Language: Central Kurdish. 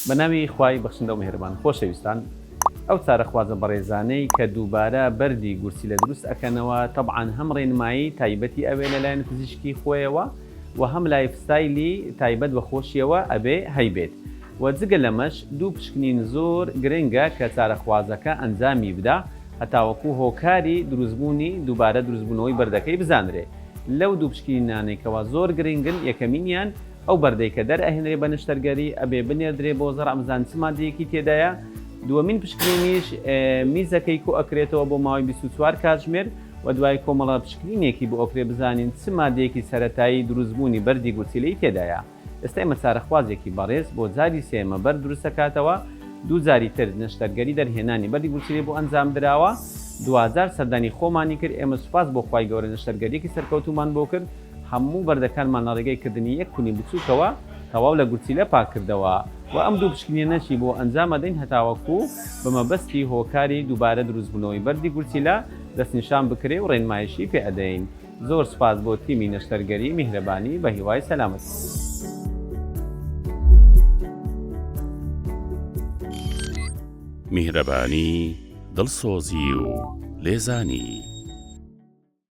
بە ناوی خوای بەخشندە و میهرەبان خۆشەویستان ئەو چارەخوازە بەڕێزانەی کە دووبارە بەردی گورچیلە دروست ئەکەنەوە تەبعەن هەم ڕێنمایی تایبەتی ئەوێ لەلایەن پزیشکی خۆیەوە و هەم lifestyle ی تایبەت بە خۆشیەوە ئەبێ هەیبێت و جگە لەمەش دوو پشکنین زۆر گرنگە کە چارەخوازەکە ئەنجامی بدا هەتاوەکو هۆکاری دروستبوونی دووبارە دروستبوونەوەی بەردەکەی بزانرێ لەو دوو پشکنینانەی کەوا زۆر گرنگن یەکەمینیان ئەو بەردەی کە دەرئەهێنرێ بە نەشتەرگەری ئەبێ بنێردرێ بۆ زەڕع بزان چ مادەیەکی تێدایە دووەمین پشکنینیش میزەکەی کۆ ئەکرێتەوە بۆ ماوەی 24 کاتژمێر و دوای کۆمەڵە پشکنینێکی بۆ ئەکرێ بزانین چ مادەیەکی سەرەتایی دروستبوونی بەردی گورچیلەی تێدایە. ئێستا ئێمە چارەخوازێکی بەڕێز بۆ جاری سێیەمە بەرد دروستەکاتەوە، دوو جاری تر نەشتەرگەری دەرهێنانی بەردی گورچیلەی بۆ ئەنجامدراوە، دواجار سەردانی خۆمانی کرد، ئێمە سوپاس بۆ خوای گەورە نەشتەرگەریەکی سەرکەوتوومان بۆ کرد، هەموو بەردەکانمان لە ڕێگەی کردنی یەک کونی بچووکەوە تەواو لە گورچیلە پاککردەوە و ئەم دوو پشکنینەشی بۆ ئەنجام ئەدەین هەتاوەکو بە مەبەستی هۆکاری دووبارە دروستبوونەوەی بەردی گورچیلە دەستنیشان بکرێ و ڕێنمایشی پێ ئەدەین. زۆر سوپاس بۆ تیمی نەشتەرگەری میهرەبانی بە هیوای سەلامەتی. میهرەبانی، دڵسۆزی و لێزانی.